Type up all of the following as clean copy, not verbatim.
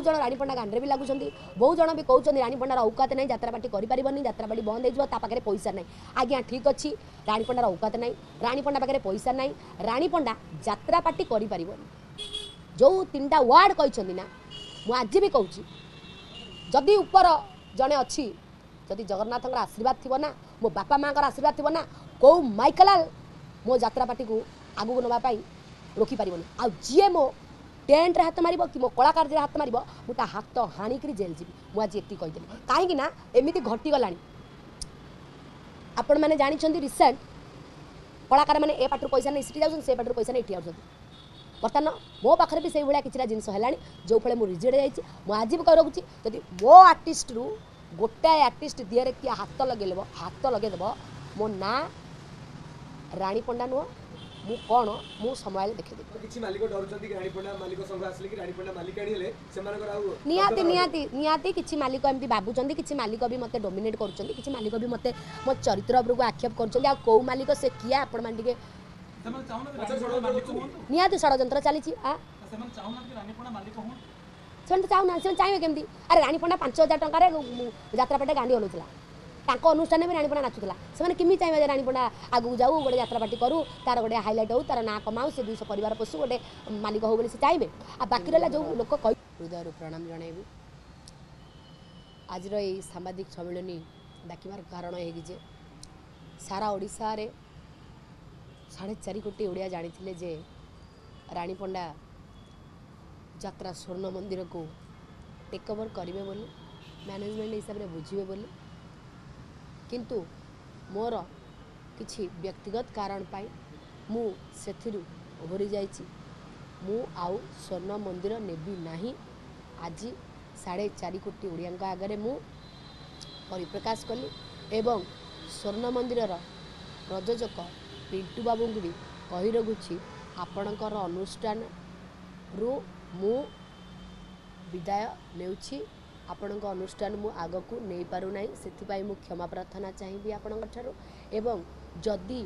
ବହୁତ ଜଣ ରାଣୀପଣ୍ଡା ଗାଣ୍ଡରେ ବି ଲାଗୁଛନ୍ତି, ବହୁତ ଜଣ ବି କହୁଛନ୍ତି ରାଣୀପଣ୍ଡାର ଔକାତ ନାହିଁ, ଯାତ୍ରା ପାର୍ଟି କରିପାରିବନି, ଯାତ୍ରା ପାର୍ଟି ବନ୍ଦ ହେଇଯିବ, ତା ପାଖରେ ପଇସା ନାହିଁ। ଆଜ୍ଞା ଠିକ୍ ଅଛି, ରାଣୀପଣ୍ଡାର ଔକାତ ନାହିଁ, ରାଣୀପଣ୍ଡା ପାଖରେ ପଇସା ନାହିଁ, ରାଣୀପଣ୍ଡା ଯାତ୍ରା ପାର୍ଟି କରିପାରିବନି। ଯେଉଁ 3ଟା ୱାର୍ଡ଼ କହିଛନ୍ତି ନା, ମୁଁ ଆଜି ବି କହୁଛି, ଯଦି ଉପର ଜଣେ ଅଛି, ଯଦି ଜଗନ୍ନାଥଙ୍କର ଆଶୀର୍ବାଦ ଥିବ ନା, ମୋ ବାପା ମାଆଙ୍କର ଆଶୀର୍ବାଦ ଥିବ ନା, କେଉଁ ମାଇକେଲାଲ ମୋ ଯାତ୍ରା ପାର୍ଟିକୁ ଆଗକୁ ନେବା ପାଇଁ ରୋକିପାରିବନି। ଆଉ ଯିଏ ମୋ ଟେଣ୍ଟରେ ହାତ ମାରିବ କି ମୋ କଳାକାର ଦେହରେ ହାତ ମାରିବ, ମୁଁ ତା ହାତ ହାଣିକିରି ଜେଲ୍ ଯିବି। ମୁଁ ଆଜି ଏତିକି କହିଦେଲି, କାହିଁକି ନା ଏମିତି ଘଟିଗଲାଣି। ଆପଣମାନେ ଜାଣିଛନ୍ତି ରିସେଣ୍ଟ କଳାକାରମାନେ ଏ ପାଟରୁ ପଇସା ନେଇ ସେଠି ଯାଉଛନ୍ତି, ସେ ପାଟରୁ ପଇସା ନେଇ ଏଠି ଆଉଛନ୍ତି। ବର୍ତ୍ତମାନ ମୋ ପାଖରେ ବି ସେଇଭଳିଆ କିଛିଟା ଜିନିଷ ହେଲାଣି, ଯେଉଁ ଫଳରେ ମୁଁ ରିଜେକ୍ଟ ଯାଇଛି। ମୁଁ ଆଜି ବି କହି ରଖୁଛି, ଯଦି ମୋ ଆର୍ଟିଷ୍ଟରୁ ଗୋଟାଏ ଆର୍ଟିଷ୍ଟ ଦିହରେ କିଏ ହାତ ଲଗେଇଦେବ, ହାତ ଲଗେଇଦେବ, ମୋ ନାଁ ରାଣୀ ପଣ୍ଡା ନୁହଁ, ମୁଁ କ'ଣ ମୁଁ ସମୟ ଦେଖେଇଦେବି। କିଛି ମାଲିକ ଡରୁଛନ୍ତି କି ରାଣୀପଣ୍ଡା ମାଲିକ ସଂଘ ଆସିଲେ କି ରାଣୀପଣ୍ଡା ମାଲିକାଣୀ ହେଲେ ସେମାନଙ୍କର ଆଉ ନିହାତି ନିହାତି ନିହାତି କିଛି ମାଲିକ ଏମିତି ଭାବୁଛନ୍ତି, କିଛି ମାଲିକ ବି ମୋତେ ଡୋମିନେଟ୍ କରୁଛନ୍ତି, କିଛି ମାଲିକ ବି ମୋତେ ମୋ ଚରିତ୍ର ଉପରକୁ ଆକ୍ଷେପ କରୁଛନ୍ତି। ଆଉ କେଉଁ ମାଲିକ ସେ କିଏ ଆପଣମାନେ ଟିକେ ନିହାତି ଷଡ଼ଯନ୍ତ୍ର ଚାଲିଛି। ସେମାନେ ତ ଚାହୁଁନାହାନ୍ତି, ସେମାନେ ଚାହିଁବେ କେମିତି? ଆରେ ରାଣୀପଣ୍ଡା 5000 ଟଙ୍କାରେ ଯାତ୍ରା ପାଟେ ଗାଣ୍ଡି ହଲଉଥିଲା, ତାଙ୍କ ଅନୁଷ୍ଠାନରେ ବି ରାଣୀପଣ୍ଡା ନାଚୁଥିଲା। ସେମାନେ କେମିତି ଚାହିଁବେ ଯେ ରାଣୀପଣ୍ଡା ଆଗକୁ ଯାଉ, ଗୋଟେ ଯାତ୍ରା ପାର୍ଟି କରୁ, ତାର ଗୋଟେ ହାଇଲାଇଟ୍ ହଉ, ତାର ନାଁ କମାଉ, ସେ 200 ପରିବାର ପୋଷୁ, ଗୋଟେ ମାଲିକ ହଉ ବୋଲି ସେ ଚାହିଁବେ? ଆଉ ବାକି ରହିଲା ଯେଉଁ ଲୋକ କହି, ହୃଦୟରୁ ପ୍ରଣାମ ଜଣାଇବି। ଆଜିର ଏଇ ସାମ୍ବାଦିକ ସମ୍ମିଳନୀ ଡାକିବାର କାରଣ ହେଇକି ଯେ ସାରା ଓଡ଼ିଶାରେ 4.5 କୋଟି ଓଡ଼ିଆ ଜାଣିଥିଲେ ଯେ ରାଣୀପଣ୍ଡା ଯାତ୍ରା ସ୍ୱର୍ଣ୍ଣ ମନ୍ଦିରକୁ ଟେକ୍ ଓଭର୍ କରିବେ ବୋଲି, ମ୍ୟାନେଜମେଣ୍ଟ ହିସାବରେ ବୁଝିବେ ବୋଲି। କିନ୍ତୁ ମୋର କିଛି ବ୍ୟକ୍ତିଗତ କାରଣ ପାଇଁ ମୁଁ ସେଥିରୁ ଓହରି ଯାଇଛି। ମୁଁ ଆଉ ସ୍ୱର୍ଣ୍ଣ ମନ୍ଦିର ନେବି ନାହିଁ। ଆଜି 4.5 କୋଟି ଓଡ଼ିଆଙ୍କ ଆଗରେ ମୁଁ ପରିପ୍ରକାଶ କଲି ଏବଂ ସ୍ୱର୍ଣ୍ଣ ମନ୍ଦିରର ପ୍ରଯୋଜକ ପିଣ୍ଟୁ ବାବୁଙ୍କୁ ବି କହି ରଖୁଛି, ଆପଣଙ୍କର ଅନୁଷ୍ଠାନରୁ ମୁଁ ବିଦାୟ ନେଉଛି। ଆପଣଙ୍କ ଅନୁଷ୍ଠାନ ମୁଁ ଆଗକୁ ନେଇପାରୁନାହିଁ, ସେଥିପାଇଁ ମୁଁ କ୍ଷମା ପ୍ରାର୍ଥନା ଚାହିଁବି ଆପଣଙ୍କ ଠାରୁ। ଏବଂ ଯଦି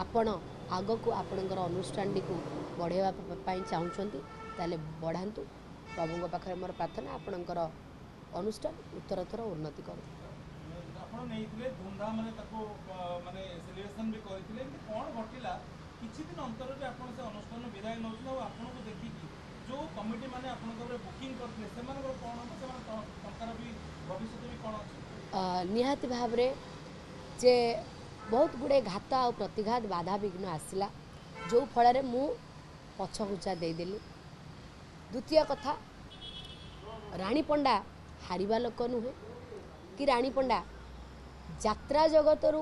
ଆପଣ ଆଗକୁ ଆପଣଙ୍କର ଅନୁଷ୍ଠାନଟିକୁ ବଢ଼ାଇବା ପାଇଁ ଚାହୁଁଛନ୍ତି, ତାହେଲେ ବଢ଼ାନ୍ତୁ। ପ୍ରଭୁଙ୍କ ପାଖରେ ମୋର ପ୍ରାର୍ଥନା, ଆପଣଙ୍କର ଅନୁଷ୍ଠାନ ଉତ୍ତରୋତ୍ତର ଉନ୍ନତି କରୁ। ଆପଣ ନେଇଥିଲେ, ଧୁମଧାମରେ ତାକୁ ମାନେ ସେଲିବ୍ରେସନ୍ ବି କରିଥିଲେ, ଏମିତି କ'ଣ ଘଟିଲା? କିଛି ଦିନ ଅନ୍ତରରେ ଆପଣ ସେ ଅନୁଷ୍ଠାନ ବିଦାୟ ନେଉଛନ୍ତି, ଆଉ ଆପଣଙ୍କୁ ଦେଖିକି ଯେଉଁ କମିଟି ମାନେ ଆପଣଙ୍କ ଉପରେ ବୁକିଂ କରିଥିଲେ ସେମାନଙ୍କର କ'ଣ ହେବ, ସେମାନେ ଟଙ୍କାର ବି ଭବିଷ୍ୟତ ବି କ'ଣ ଅଛି? ନିହାତି ଭାବରେ ଯେ ବହୁତ ଗୁଡ଼ିଏ ଘାତ ଆଉ ପ୍ରତିଘାତ ବାଧାବିଘ୍ନ ଆସିଲା, ଯେଉଁ ଫଳରେ ମୁଁ ପଛଘୁଞ୍ଚା ଦେଇଦେଲି। ଦ୍ୱିତୀୟ କଥା, ରାଣୀପଣ୍ଡା ହାରିବା ଲୋକ ନୁହେଁ କି ରାଣୀପଣ୍ଡା ଯାତ୍ରା ଜଗତରୁ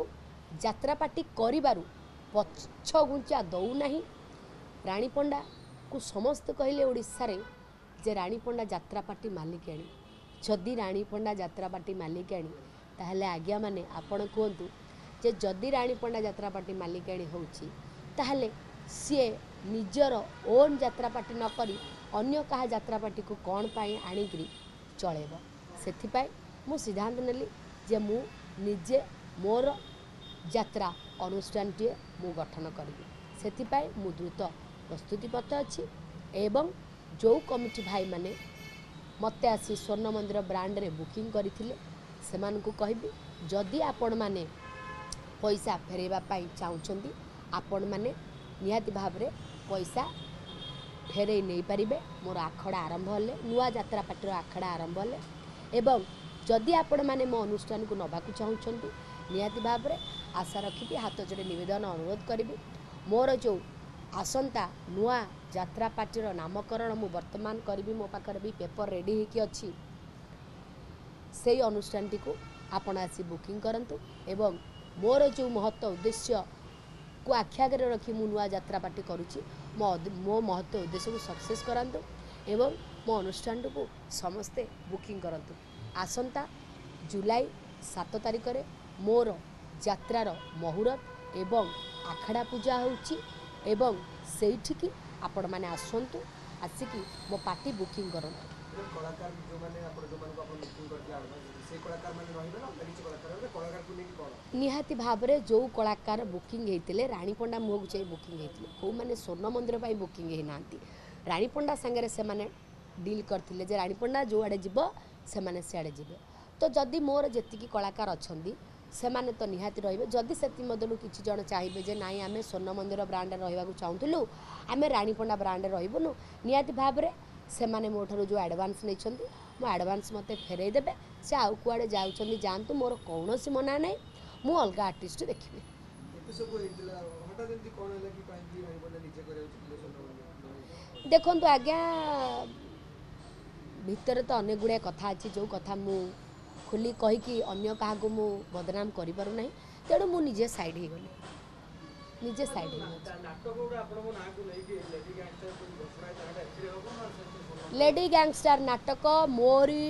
ଯାତ୍ରା ପାର୍ଟି କରିବାରୁ ପଛଘୁଞ୍ଚା ଦେଉନାହିଁ। ରାଣୀପଣ୍ଡାକୁ ସମସ୍ତେ କହିଲେ ଓଡ଼ିଶାରେ ଯେ ରାଣୀପଣ୍ଡା ଯାତ୍ରା ପାର୍ଟି ମାଲିକାଣୀ। ଯଦି ରାଣୀପଣ୍ଡା ଯାତ୍ରା ପାର୍ଟି ମାଲିକାଣୀ, ତାହେଲେ ଆଜ୍ଞାମାନେ ଆପଣ କୁହନ୍ତୁ ଯେ ଯଦି ରାଣୀପଣ୍ଡା ଯାତ୍ରା ପାର୍ଟି ମାଲିକାଣୀ ହେଉଛି, ତାହେଲେ ସିଏ ନିଜର ଓନ୍ ଯାତ୍ରା ପାର୍ଟି ନ କରି ଅନ୍ୟ କାହା ଯାତ୍ରା ପାର୍ଟିକୁ କ'ଣ ପାଇଁ ଆଣିକିରି ଚଳେଇବ? ସେଥିପାଇଁ ମୁଁ ସିଦ୍ଧାନ୍ତ ନେଲି ଯେ ମୁଁ ନିଜେ ମୋର ଯାତ୍ରା ଅନୁଷ୍ଠାନଟିଏ ମୁଁ ଗଠନ କରିବି। ସେଥିପାଇଁ ମୁଁ ଦ୍ରୁତ ପ୍ରସ୍ତୁତି ପଥ ଅଛି ଏବଂ ଯେଉଁ କମିଟି ଭାଇମାନେ ମୋତେ ଆସି ସ୍ୱର୍ଣ୍ଣ ମନ୍ଦିର ବ୍ରାଣ୍ଡରେ ବୁକିଂ କରିଥିଲେ, ସେମାନଙ୍କୁ କହିବି, ଯଦି ଆପଣମାନେ ପଇସା ଫେରାଇବା ପାଇଁ ଚାହୁଁଛନ୍ତି, ଆପଣମାନେ ନିହାତି ଭାବରେ ପଇସା ଫେରାଇ ନେଇପାରିବେ। ମୋର ଆଖଡ଼ା ଆରମ୍ଭ ହେଲେ, ନୂଆ ଯାତ୍ରା ପାର୍ଟିର ଆଖଡ଼ା ଆରମ୍ଭ ହେଲେ, ଏବଂ ଯଦି ଆପଣମାନେ ମୋ ଅନୁଷ୍ଠାନକୁ ନେବାକୁ ଚାହୁଁଛନ୍ତି, ନିହାତି ଭାବରେ ଆଶା ରଖିବି, ହାତ ଯୋଡ଼ି ନିବେଦନ ଅନୁରୋଧ କରିବି, ମୋର ଯେଉଁ ଆସନ୍ତା ନୂଆ ଯାତ୍ରା ପାର୍ଟିର ନାମକରଣ ମୁଁ ବର୍ତ୍ତମାନ କରିବି, ମୋ ପାଖରେ ବି ପେପର ରେଡ଼ି ହେଇକି ଅଛି, ସେଇ ଅନୁଷ୍ଠାନଟିକୁ ଆପଣ ଆସି ବୁକିଂ କରନ୍ତୁ ଏବଂ ମୋର ଯେଉଁ ମହତ୍ଵ ଉଦ୍ଦେଶ୍ୟକୁ ଆଖି ଆଗରେ ରଖି ମୁଁ ନୂଆ ଯାତ୍ରା ପାର୍ଟି କରୁଛି, ମୋ ମହତ୍ଵ ଉଦ୍ଦେଶ୍ୟକୁ ସକ୍ସେସ୍ କରାନ୍ତୁ ଏବଂ ମୋ ଅନୁଷ୍ଠାନଟିକୁ ସମସ୍ତେ ବୁକିଂ କରନ୍ତୁ। ଆସନ୍ତା ଜୁଲାଇ 7 ତାରିଖରେ ମୋର ଯାତ୍ରାର ମହୁରତ ଏବଂ ଆଖଡ଼ା ପୂଜା ହେଉଛି ଏବଂ ସେଇଠିକି ଆପଣମାନେ ଆସନ୍ତୁ, ଆସିକି ମୋ ପାର୍ଟି ବୁକିଂ କରନ୍ତୁ। କଳାକାର ଯେଉଁମାନେ ଆପଣ ଯେଉଁମାନଙ୍କୁ ଆପଣ ବୁକିଂ କରିଥିଲେ ଆଡ଼ଭାନ୍ସ, ସେଇ କଳାକାରମାନେ ରହିବେ ନା ଅଲଗା କିଛି କଳାକାର ରହିବେ? କଳାକାରକୁ ନେଇକି କ'ଣ? ନିହାତି ଭାବରେ ଯେଉଁ କଳାକାର ବୁକିଂ ହେଇଥିଲେ, ରାଣୀପଣ୍ଡା ମୁହଁକୁ ଯାଇ ବୁକିଂ ହେଇଥିଲେ, କେଉଁମାନେ ସ୍ୱର୍ଣ୍ଣ ମନ୍ଦିର ପାଇଁ ବୁକିଂ ହେଇନାହାନ୍ତି, ରାଣୀପଣ୍ଡା ସାଙ୍ଗରେ ସେମାନେ ଡିଲ୍ କରିଥିଲେ ଯେ ରାଣୀ ପଣ୍ଡା ଯେଉଁଆଡ଼େ ଯିବ ସେମାନେ ସିଆଡ଼େ ଯିବେ। ତ ଯଦି ମୋର ଯେତିକି କଳାକାର ଅଛନ୍ତି ସେମାନେ ତ ନିହାତି ରହିବେ। ଯଦି ସେଥିମଧ୍ୟରୁ କିଛି ଜଣ ଚାହିଁବେ ଯେ ନାଇଁ ଆମେ ସ୍ୱର୍ଣ୍ଣ ମନ୍ଦିର ବ୍ରାଣ୍ଡରେ ରହିବାକୁ ଚାହୁଁଥିଲୁ, ଆମେ ରାଣୀ ପଣ୍ଡା ବ୍ରାଣ୍ଡରେ ରହିବୁନୁ, ନିହାତି ଭାବରେ ସେମାନେ ମୋ ଠାରୁ ଯେଉଁ ଆଡ଼ଭାନ୍ସ ନେଇଛନ୍ତି ମୋ ଆଡ଼ଭାନ୍ସ ମୋତେ ଫେରାଇ ଦେବେ। ସେ ଆଉ କୁଆଡ଼େ ଯାଉଛନ୍ତି ଯାଆନ୍ତୁ, ମୋର କୌଣସି ମନା ନାହିଁ, ମୁଁ ଅଲଗା ଆର୍ଟିଷ୍ଟ ଦେଖିବି। ଏତେ ସବୁ ହେଇଥିଲା, ହଠାତ୍ ଏମିତି କ'ଣ ହେଲା କି କାହିଁକି ରାଣୀ ପଣ୍ଡା ନିଜେ କରିବାକୁ ଚାହିଁଲେ ସ୍ୱର୍ଣ୍ଣ ମନ୍ଦିର? ଦେଖନ୍ତୁ ଆଜ୍ଞା, ଭିତରେ ତ ଅନେକ ଗୁଡ଼ିଏ କଥା ଅଛି ଯେଉଁ କଥା ମୁଁ ଖୋଲି କହିକି ଅନ୍ୟ କାହାକୁ ମୁଁ ବଦନାମ କରିପାରୁନାହିଁ, ତେଣୁ ମୁଁ ନିଜେ ସାଇଡ଼୍ ହେଇଗଲି, ନିଜେ ସାଇଡ଼୍ ହେଇଗଲି। ନାଟକ ଗୋଟେ ଆପଣଙ୍କ ନାଁକୁ ନେଇକି ଲେଡି ଗ୍ୟାଙ୍ଗଷ୍ଟର ଘୋଷଣା ହେଇଥିଲା, ଏଥିରେ ହବ ନା ସେଥିରେ ସ୍ୱର୍ଣ୍ଣ? ଲେଡି ଗ୍ୟାଙ୍ଗଷ୍ଟାର ନାଟକ ମୋରି,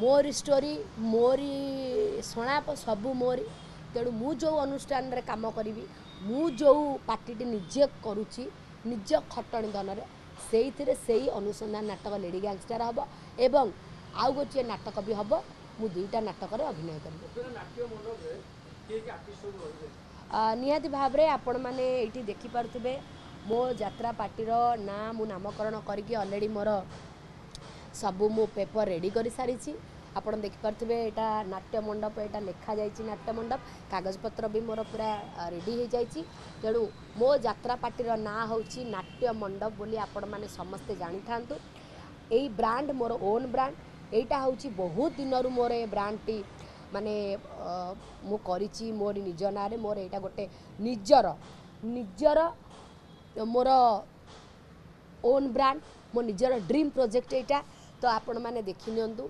ମୋରି ଷ୍ଟୋରି, ମୋରି ସଂଳାପ, ସବୁ ମୋରି। ତେଣୁ ମୁଁ ଯେଉଁ ଅନୁଷ୍ଠାନରେ କାମ କରିବି, ମୁଁ ଯେଉଁ ପାର୍ଟିଟି ନିଜେ କରୁଛି ନିଜ ଖଟଣି ଧନରେ, ସେଇଥିରେ ସେଇ ଅନୁସନ୍ଧାନ ନାଟକ ଲେଡି ଗ୍ୟାଙ୍ଗଷ୍ଟାର ହେବ ଏବଂ ଆଉ ଗୋଟିଏ ନାଟକ ବି ହେବ। ମୁଁ ଦୁଇଟା ନାଟକରେ ଅଭିନୟ କରିବି। ଅପେରା ନାଟ୍ୟ ମଣ୍ଡପରେ କିଏ କିଏ ଆର୍ଟିଷ୍ଟ ସବୁ ରହିବେ? ନିହାତି ଭାବରେ ଆପଣମାନେ ଏଇଠି ଦେଖିପାରୁଥିବେ ମୋ ଯାତ୍ରା ପାର୍ଟିର ନାଁ ମୁଁ ନାମକରଣ କରିକି ଅଲରେଡ଼ି ମୋର ସବୁ ମୁଁ ପେପର ରେଡ଼ି କରିସାରିଛି। ଆପଣ ଦେଖିପାରୁଥିବେ ଏଇଟା ନାଟ୍ୟ ମଣ୍ଡପ, ଏଇଟା ଲେଖାଯାଇଛି ନାଟ୍ୟ ମଣ୍ଡପ, କାଗଜପତ୍ର ବି ମୋର ପୁରା ରେଡ଼ି ହେଇଯାଇଛି। ତେଣୁ ମୋ ଯାତ୍ରା ପାର୍ଟିର ନାଁ ହେଉଛି ନାଟ୍ୟ ମଣ୍ଡପ ବୋଲି ଆପଣମାନେ ସମସ୍ତେ ଜାଣିଥାନ୍ତୁ। ଏଇ ବ୍ରାଣ୍ଡ ମୋର ଓନ୍ ବ୍ରାଣ୍ଡ, ଏଇଟା ହେଉଛି ବହୁତ ଦିନରୁ ମୋର ଏ ବ୍ରାଣ୍ଡଟି ମାନେ ମୁଁ କରିଛି ମୋରି ନିଜ ନାଁରେ। ମୋର ଏଇଟା ଗୋଟେ ନିଜର ନିଜର ମୋର ଓନ୍ ବ୍ରାଣ୍ଡ, ମୋ ନିଜର ଡ୍ରିମ୍ ପ୍ରୋଜେକ୍ଟ ଏଇଟା। ତ ଆପଣମାନେ ଦେଖିନିଅନ୍ତୁ,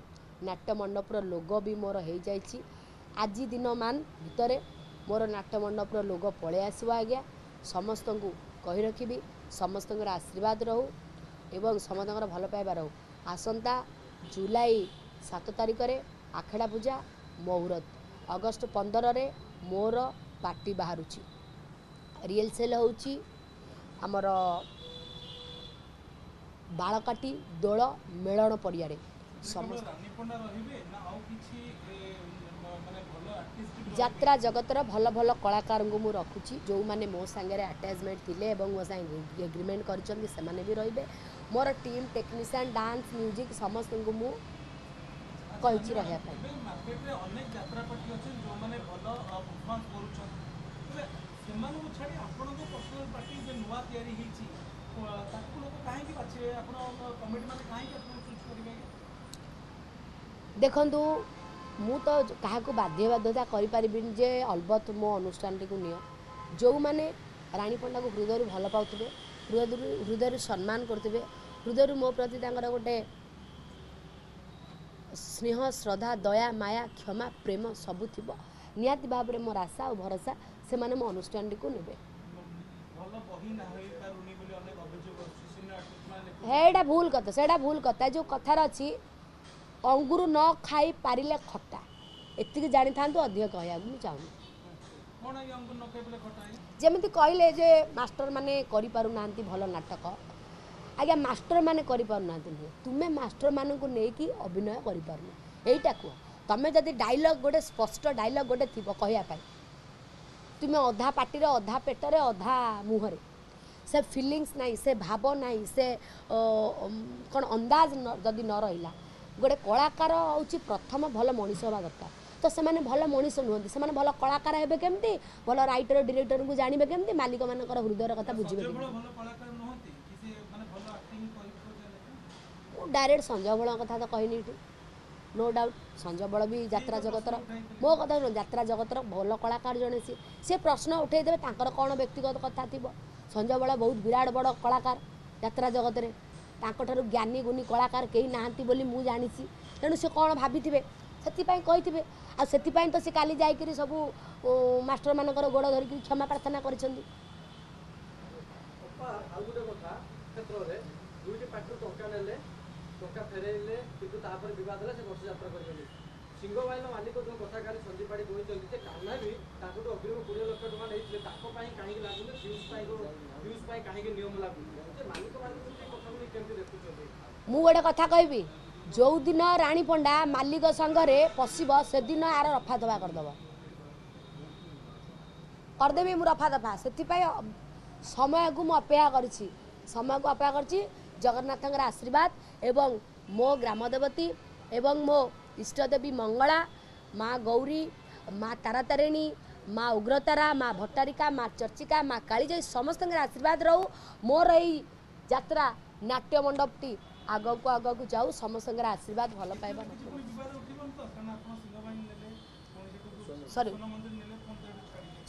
ନାଟ୍ୟ ମଣ୍ଡପର ଲୋଗୋ ବି ମୋର ହେଇଯାଇଛି। ଆଜି ଦିନମାନ ଭିତରେ ମୋର ନାଟ୍ୟ ମଣ୍ଡପର ଲୋଗୋ ପଳେଇ ଆସିବ ଆଜ୍ଞା। ସମସ୍ତଙ୍କୁ କହି ରଖିବି, ସମସ୍ତଙ୍କର ଆଶୀର୍ବାଦ ରହୁ ଏବଂ ସମସ୍ତଙ୍କର ଭଲ ପାଇବା ରହୁ। ଆସନ୍ତା ଜୁଲାଇ 7 ତାରିଖରେ ଆଖଡ଼ା ପୂଜା ମହୁରତ, ଅଗଷ୍ଟ 15ରେ ମୋର ପାର୍ଟି ବାହାରୁଛି। ରିହର୍ସାଲ୍ ହେଉଛି ଆମର ବାଳକାଟି ଦୋଳ ମେଳଣ ପଡ଼ିଆରେ। ସମସ୍ତ ରାନୀ ପଣ୍ଡା ରହିବେ ନା ଆଉ କିଛି ମାନେ ଭଲ ଆର୍ଟିଷ୍ଟ? ଯାତ୍ରା ଜଗତର ଭଲ ଭଲ କଳାକାରଙ୍କୁ ମୁଁ ରଖୁଛି, ଯେଉଁମାନେ ମୋ ସାଙ୍ଗରେ ଆଟାଚମେଣ୍ଟ ଥିଲେ ଏବଂ ମୋ ସାଙ୍ଗେ ଏଗ୍ରିମେଣ୍ଟ କରିଛନ୍ତି ସେମାନେ ବି ରହିବେ। ମୋର ଟିମ୍, ଟେକ୍ନିସିଆନ୍, ଡାନ୍ସ, ମ୍ୟୁଜିକ୍ ସମସ୍ତଙ୍କୁ ମୁଁ କହିଛି ରହିବା ପାଇଁ। ଏବେ ମାର୍କେଟରେ ଅନେକ ଯାତ୍ରା ପାର୍ଟି ଅଛନ୍ତି ଯେଉଁମାନେ ଭଲ ପରଫର୍ମାନ୍ସ କରୁଛନ୍ତି, ତେବେ ସେମାନଙ୍କୁ ଛାଡ଼ି ଆପଣଙ୍କ ପର୍ସନାଲ ପାର୍ଟି ଯେ ନୂଆ ତିଆରି ହେଇଛି ତାକୁ ଲୋକ କାହିଁକି ବାଛିବେ? ଆପଣ କମିଟି ମାନେ କାହିଁକି ଆପଣଙ୍କୁ ଚୁଜ୍ କରିବେ? ଦେଖନ୍ତୁ, ମୁଁ ତ କାହାକୁ ବାଧ୍ୟ ବାଧ୍ୟତା କରିପାରିବିନି ଯେ ଅଲବତ ମୋ ଅନୁଷ୍ଠାନଟିକୁ ନିଅ। ଯେଉଁମାନେ ରାଣୀ ପଣ୍ଡାକୁ ହୃଦୟରୁ ଭଲ ପାଉଥିବେ, ହୃଦୟରୁ ସମ୍ମାନ କରୁଥିବେ, ହୃଦୟରୁ ମୋ ପ୍ରତି ତାଙ୍କର ଗୋଟେ ସ୍ନେହ, ଶ୍ରଦ୍ଧା, ଦୟା, ମାୟା, କ୍ଷମା, ପ୍ରେମ ସବୁ ଥିବ, ନିହାତି ଭାବରେ ମୋର ଆଶା ଆଉ ଭରସା ସେମାନେ ମୋ ଅନୁଷ୍ଠାନଟିକୁ ନେବେ। ଭଲ ବହି ନା ହେଇପାରୁନି ବୋଲି ଅନେକ ଅଭିଯୋଗ ଆସୁଛି, ସିନିୟର ଆର୍ଟିଷ୍ଟ ମାନେ ଲେଖୁଛନ୍ତି। ସେଇଟା ଭୁଲ କଥା, ସେଇଟା ଭୁଲ କଥା। ଯେଉଁ କଥାରେ ଅଛି ଅଙ୍ଗୁରୁ ନ ଖାଇ ପାରିଲେ ଖଟା, ଏତିକି ଜାଣିଥାନ୍ତୁ, ଅଧିକ କହିବାକୁ ମୁଁ ଚାହୁଁନି। କ'ଣ ଆଜ୍ଞା ଅଙ୍ଗୁର ନ ଖାଇ ପାରିଲେ ଖଟା ଆଜ୍ଞା? ଯେମିତି କହିଲେ ଯେ ମାଷ୍ଟର ମାନେ କରିପାରୁନାହାନ୍ତି ଭଲ ନାଟକ, ଆଜ୍ଞା ମାଷ୍ଟର ମାନେ କରିପାରୁନାହାନ୍ତି ନୁହେଁ, ତୁମେ ମାଷ୍ଟରମାନଙ୍କୁ ନେଇକି ଅଭିନୟ କରିପାରୁନ ଏଇଟା କୁହ। ତମେ ଯଦି ଡାଇଲଗ୍ ଗୋଟେ ସ୍ପଷ୍ଟ ଡାଇଲଗ୍ ଗୋଟେ ଥିବ କହିବା ପାଇଁ, ତୁମେ ଅଧା ପାଟିରେ, ଅଧା ପେଟରେ, ଅଧା ମୁହଁରେ, ସେ ଫିଲିଙ୍ଗସ୍ ନାହିଁ, ସେ ଭାବ ନାହିଁ, ସେ କ'ଣ ଅନ୍ଦାଜ ଯଦି ନ ରହିଲା, ଗୋଟେ କଳାକାର ହେଉଛି ପ୍ରଥମ ଭଲ ମଣିଷ ହେବା ଦରକାର। ତ ସେମାନେ ଭଲ ମଣିଷ ନୁହନ୍ତି, ସେମାନେ ଭଲ କଳାକାର ହେବେ କେମିତି? ଭଲ ରାଇଟର ଡିରେକ୍ଟରଙ୍କୁ ଜାଣିବେ କେମିତି? ମାଲିକମାନଙ୍କର ହୃଦୟର କଥା ବୁଝିବେ ସଞ୍ଜୟ କେମିତି? ବଳ ଭଲ କଳାକାର ନୁହନ୍ତି କି ସେ ମାନେ ଭଲ ଆକ୍ଟିଂ କରିପାରୁଛନ୍ତି? ମୁଁ ଡାଇରେକ୍ଟ ସଞ୍ଜୟ ବଳଙ୍କ କଥା ତ କହିନି ଏଠି, ନୋ ଡାଉଟ୍ ସଞ୍ଜୟ ବଳ ବି ଯାତ୍ରା ଜଗତର, ମୋ କଥା ଶୁଣ, ଯାତ୍ରା ଜଗତର ଭଲ କଳାକାର ଜଣେ ସିଏ। ସେ ପ୍ରଶ୍ନ ଉଠେଇଦେବେ, ତାଙ୍କର କ'ଣ ବ୍ୟକ୍ତିଗତ କଥା ଥିବ। ସଞ୍ଜୟ ବଳ ବହୁତ ବିରାଟ ବଡ଼ କଳାକାର ଯାତ୍ରା ଜଗତରେ, ତାଙ୍କଠାରୁ ଜ୍ଞାନୀ ଗୁଣୀ କଳାକାର କେହି ନାହାନ୍ତି ବୋଲି ମୁଁ ଜାଣିଛି। ତେଣୁ ସେ କ'ଣ ଭାବିଥିବେ ସେଥିପାଇଁ କହିଥିବେ, ଆଉ ସେଥିପାଇଁ ତ ସେ କାଲି ଯାଇକରି ସବୁ ମାଷ୍ଟରମାନଙ୍କର ଗୋଡ଼ ଧରିକି କ୍ଷମା ପ୍ରାର୍ଥନା କରିଛନ୍ତି। ଅପା, ଆଉ ଗୋଟେ କଥା, କ୍ଷେତ୍ରରେ ଦୁଇଟି ପାର୍ଟିରୁ ଟଙ୍କା ନେଲେ, ଟଙ୍କା ଫେରେଇଲେ, କିନ୍ତୁ ତାପରେ ବିବାଦ ହେଲା, ସେ ବର୍ଷ ଯାତ୍ରା କରିଛନ୍ତି। ସିଂହବାହିନୀ ମାଲିକ ଯେଉଁ କଥା କାଲି ସଞ୍ଜୀବ ପାଢ଼ୀ କହିଛନ୍ତି ଯେ କାହ୍ନା ବି ତାଙ୍କଠୁ ଅଗ୍ରିମ 20 ଲକ୍ଷ ଟଙ୍କା ନେଇଥିଲେ, ତାଙ୍କ ପାଇଁ କାହିଁକି ଲାଗୁନି ଫ୍ୟୁଜ୍ ପାଇଁ, ଫ୍ୟୁଜ୍ ପାଇଁ କାହିଁକି ନିୟମ ଲାଗୁନି, ଯେ ମାଲିକ ମାନଙ୍କୁ ସେ କଥାକୁ ନେଇ କେମିତି ଦେଖୁଛନ୍ତି? ମୁଁ ଗୋଟେ କଥା କହିବି, ଯେଉଁଦିନ ରାଣୀ ପଣ୍ଡା ମାଲିକ ସଂଘରେ ପଶିବ ସେଦିନ ଆର ରଫା ଦଫା କରିଦେବ, କରିଦେବି ମୁଁ ରଫା ଦଫା। ସେଥିପାଇଁ ସମୟକୁ ମୁଁ ଅପେକ୍ଷା କରିଛି, ସମୟକୁ ଅପେକ୍ଷା କରିଛି। ଜଗନ୍ନାଥଙ୍କର ଆଶୀର୍ବାଦ ଏବଂ ମୋ ଗ୍ରାମଦେବତୀ ଏବଂ ମୋ ଇଷ୍ଟଦେବୀ ମଙ୍ଗଳା, ମା ଗୌରୀ, ମା ତାରାତାରିଣୀ, ମା ଉଗ୍ରତାରା, ମା ଭଟ୍ଟାରିକା, ମା ଚର୍ଚ୍ଚିକା, ମା କାଳିଜାଇ ସମସ୍ତଙ୍କର ଆଶୀର୍ବାଦ ରହୁ। ମୋର ଏଇ ଯାତ୍ରା ନାଟ୍ୟ ମଣ୍ଡପଟି ଆଗକୁ ଆଗକୁ ଯାଉ, ସମସ୍ତଙ୍କର ଆଶୀର୍ବାଦ ଭଲ ପାଇବା। ସରି,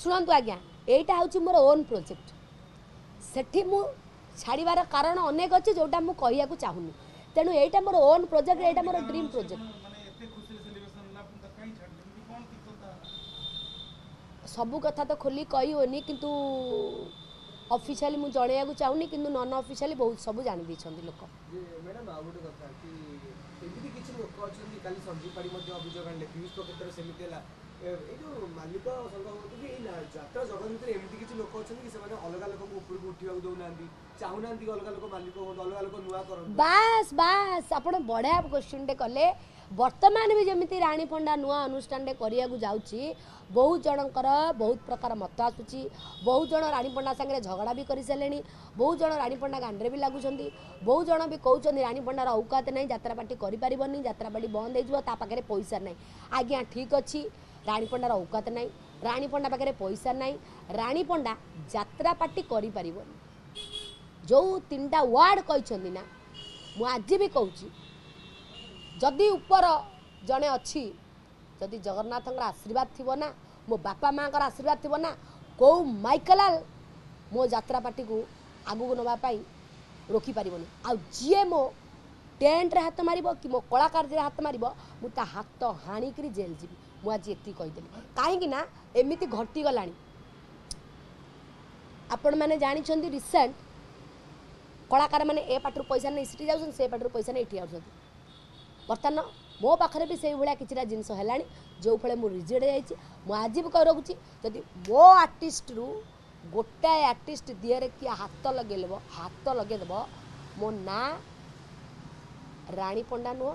ଶୁଣନ୍ତୁ ଆଜ୍ଞା, ଏଇଟା ହେଉଛି ମୋର ଓନ୍ ପ୍ରୋଜେକ୍ଟ। ସେଠି ମୁଁ ଛାଡ଼ିବାର କାରଣ ଅନେକ ଅଛି, ଯେଉଁଟା ମୁଁ କହିବାକୁ ଚାହୁଁନି। ତେଣୁ ଏଇଟା ମୋର ଓନ୍ ପ୍ରୋଜେକ୍ଟ, ଏଇଟା ମୋର ଡ୍ରିମ୍ ପ୍ରୋଜେକ୍ଟ। ସବୁ କଥା ତ ଖୋଲି କହି ହେଉନି, କିନ୍ତୁ ଅଫିସିଆଲି ମୁଁ ଜଣେଇବାକୁ ଚାହୁଁନି, କିନ୍ତୁ ନନ୍ ଅଫିସିଆଲି ବହୁତ ସବୁ ଜାଣି ଦେଇଛନ୍ତି ଲୋକ। ମ୍ୟାଡ଼ାମ୍, ଆଉ ଗୋଟେ କଥା କି ଏମିତି କିଛି ଲୋକ ଅଛନ୍ତି, କାଲି ସଞ୍ଜୀବ ପାଢ଼ୀ ମଧ୍ୟ ଅଭିଯୋଗ ଆଣିଲେ, ପିୟୁଷଙ୍କ କ୍ଷେତ୍ରରେ ସେମିତି ହେଲା। ଏଇ ଯେଉଁ ମାଲିକ ସଂଘ ହୁଅନ୍ତୁ କି ଏଇ ଯାତ୍ରା ଜଗତ ଭିତରେ ଏମିତି କିଛି ଲୋକ ଅଛନ୍ତି କି ସେମାନେ ଅଲଗା ଲୋକଙ୍କୁ ଉପରକୁ ଉଠିବାକୁ ଦେଉନାହାନ୍ତି, ଚାହୁଁନାହାନ୍ତି କି ଅଲଗା ଲୋକ ମାଲିକ ହୁଅନ୍ତୁ, ଅଲଗା ଲୋକ ନୂଆ କରନ୍ତୁ? ବାସ୍ ବାସ୍, ଆପଣ ବଢ଼ିଆ କ୍ୱେଶ୍ଚିନ୍ଟେ କଲେ। ବର୍ତ୍ତମାନ ବି ଯେମିତି ରାଣୀ ପଣ୍ଡା ନୂଆ ଅନୁଷ୍ଠାନଟେ କରିବାକୁ ଯାଉଛି, ବହୁତ ଜଣଙ୍କର ବହୁତ ପ୍ରକାର ମତ ଆସୁଛି। ବହୁତ ଜଣ ରାଣୀ ପଣ୍ଡା ସାଙ୍ଗରେ ଝଗଡ଼ା ବି କରିସାରିଲେଣି, ବହୁତ ଜଣ ରାଣୀ ପଣ୍ଡା ଗାଣ୍ଡରେ ବି ଲାଗୁଛନ୍ତି, ବହୁତ ଜଣ ବି କହୁଛନ୍ତି ରାଣୀ ପଣ୍ଡାର ଔକାତ ନାହିଁ, ଯାତ୍ରା ପାର୍ଟି କରିପାରିବନି, ଯାତ୍ରା ପାର୍ଟି ବନ୍ଦ ହେଇଯିବ, ତା ପାଖରେ ପଇସା ନାହିଁ। ଆଜ୍ଞା ଠିକ୍ ଅଛି, ରାଣୀ ପଣ୍ଡାର ଔକାତ ନାହିଁ, ରାଣୀ ପଣ୍ଡା ପାଖରେ ପଇସା ନାହିଁ, ରାଣୀ ପଣ୍ଡା ଯାତ୍ରା ପାର୍ଟି କରିପାରିବନି। ଯେଉଁ ତିନିଟା ୱାର୍ଡ଼ କହିଛନ୍ତି ନା, ମୁଁ ଆଜି ବି କହୁଛି, ଯଦି ଉପର ଜଣେ ଅଛି, ଯଦି ଜଗନ୍ନାଥଙ୍କର ଆଶୀର୍ବାଦ ଥିବ ନା, ମୋ ବାପା ମାଆଙ୍କର ଆଶୀର୍ବାଦ ଥିବ ନା, କେଉଁ ମାଇକଲାଲ ମୋ ଯାତ୍ରା ପାର୍ଟିକୁ ଆଗକୁ ନେବା ପାଇଁ ରୋକିପାରିବନି। ଆଉ ଯିଏ ମୋ ଟେଣ୍ଟରେ ହାତ ମାରିବ କି ମୋ କଳାକାରରେ ହାତ ମାରିବ, ମୁଁ ତା ହାତ ହାଣିକିରି ଜେଲ୍ ଯିବି। ମୁଁ ଆଜି ଏତିକି କହିଦେଲି, କାହିଁକି ନା ଏମିତି ଘଟିଗଲାଣି। ଆପଣମାନେ ଜାଣିଛନ୍ତି ରିସେଣ୍ଟ କଳାକାରମାନେ ଏ ପାଟିରୁ ପଇସା ନେଇ ସେଠି ଯାଉଛନ୍ତି, ସେ ପାଟିରୁ ପଇସା ନେଇ ଏଠି ଯାଉଛନ୍ତି। ବର୍ତ୍ତମାନ ମୋ ପାଖରେ ବି ସେଇଭଳିଆ କିଛିଟା ଜିନିଷ ହେଲାଣି, ଯେଉଁ ଫଳରେ ମୁଁ ରିଜେକ୍ଟ ହେଇଯାଇଛି। ମୁଁ ଆଜି ବି କହି ରଖୁଛି, ଯଦି ମୋ ଆର୍ଟିଷ୍ଟରୁ ଗୋଟାଏ ଆର୍ଟିଷ୍ଟ ଦିହରେ କିଏ ହାତ ଲଗେଇଦେବ, ହାତ ଲଗେଇଦେବ, ମୋ ନାଁ ରାଣୀ ପଣ୍ଡା ନୁହଁ,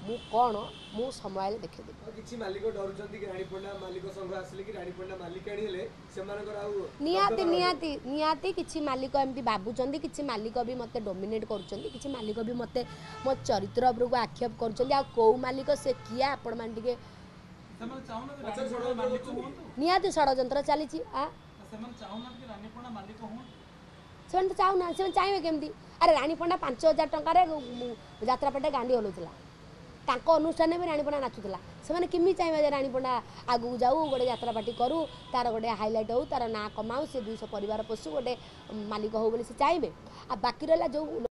ମୁଁ କ'ଣ ମୁଁ ସମୟରେ ଦେଖେଇଦେବି। କିଛି ମାଲିକ ଡରୁଛନ୍ତି କି ରାଣୀ ପଣ୍ଡା ମାଲିକ ସଂଘ ଆସିଲେ କି ରାଣୀ ପଣ୍ଡା ମାଲିକାଣୀ ହେଲେ ସେମାନଙ୍କର ଆଉ ନିହାତି ନିହାତି ନିହାତି କିଛି ମାଲିକ ଏମିତି ଭାବୁଛନ୍ତି, କିଛି ମାଲିକ ବି ମୋତେ ଡୋମିନେଟ୍ କରୁଛନ୍ତି, କିଛି ମାଲିକ ବି ମୋତେ ମୋ ଚରିତ୍ର ଉପରକୁ ଆକ୍ଷେପ କରୁଛନ୍ତି। ଆଉ କେଉଁ ମାଲିକ ସେ କିଏ ଆପଣମାନେ ଟିକେ ନିହାତି ଷଡ଼ଯନ୍ତ୍ର ଚାଲିଛି। ସେମାନେ ତ ଚାହୁଁନାହାନ୍ତି, ସେମାନେ ଚାହିଁବେ କେମିତି? ଆରେ ରାଣୀ ପଣ୍ଡା 5000 ଟଙ୍କାରେ ଯାତ୍ରା ପାଟେ ଗାଣ୍ଡି ହଲଉଥିଲା, ତାଙ୍କ ଅନୁଷ୍ଠାନରେ ବି ରାଣୀ ପଣ୍ଡା ନାଚୁଥିଲା। ସେମାନେ କେମିତି ଚାହିଁବେ ଯେ ରାଣୀ ପଣ୍ଡା ଆଗକୁ ଯାଉ, ଗୋଟେ ଯାତ୍ରା ପାର୍ଟି କରୁ, ତାର ଗୋଟେ ହାଇଲାଇଟ୍ ହଉ, ତାର ନାଁ କମାଉ, ସେ 200 ପରିବାର ପୋଷୁ, ଗୋଟେ ମାଲିକ ହଉ ବୋଲି ସେ ଚାହିଁବେ? ଆଉ ବାକି ରହିଲା ଯେଉଁ